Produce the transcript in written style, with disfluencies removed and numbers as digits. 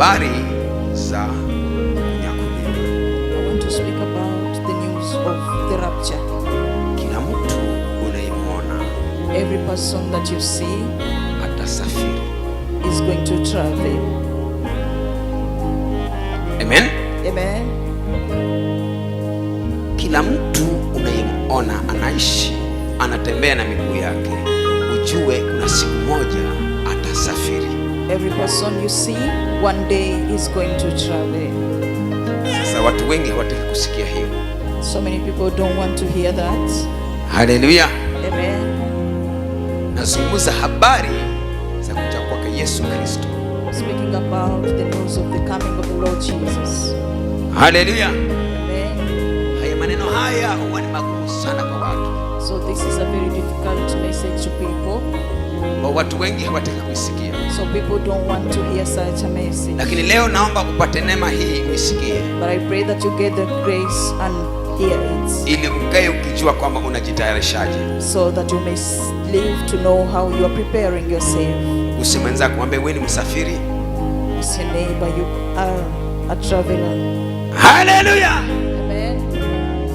Habari za kunyakuliwa. I want to speak about the news of the rapture. Kila mtu unayemwona Every person that you see atasafiri. Is going to travel. Amen. Amen. Kila mtu unayemwona anaishi, anatembea na miguu yake, ujue kuna siku moja atasafiri. Every person you see one day is going to travel. Sasa watu wengi hawataki kusikia hiyo. So many people don't want to hear that. Haleluya! Amen. Nazungumza habari za kuja kwake Yesu Kristo. Speaking about the news of the coming of the Lord Jesus. Haleluya! Amen. Haya maneno haya huwa ni magumu sana kwa watu, So this is a very difficult message to people. kwa watu wengi hawataki kuisikia, So people don't want to hear such a message. Lakini leo naomba upate neema hii uisikie, But I pray that you get the grace and hear it, ili ukae ukijua kwamba unajitayarishaje. So that you may live to know how you are preparing yourself. Mguse mwenzako, mwambie wewe ni msafiri. Ask your neighbor, you are a traveler. Haleluya!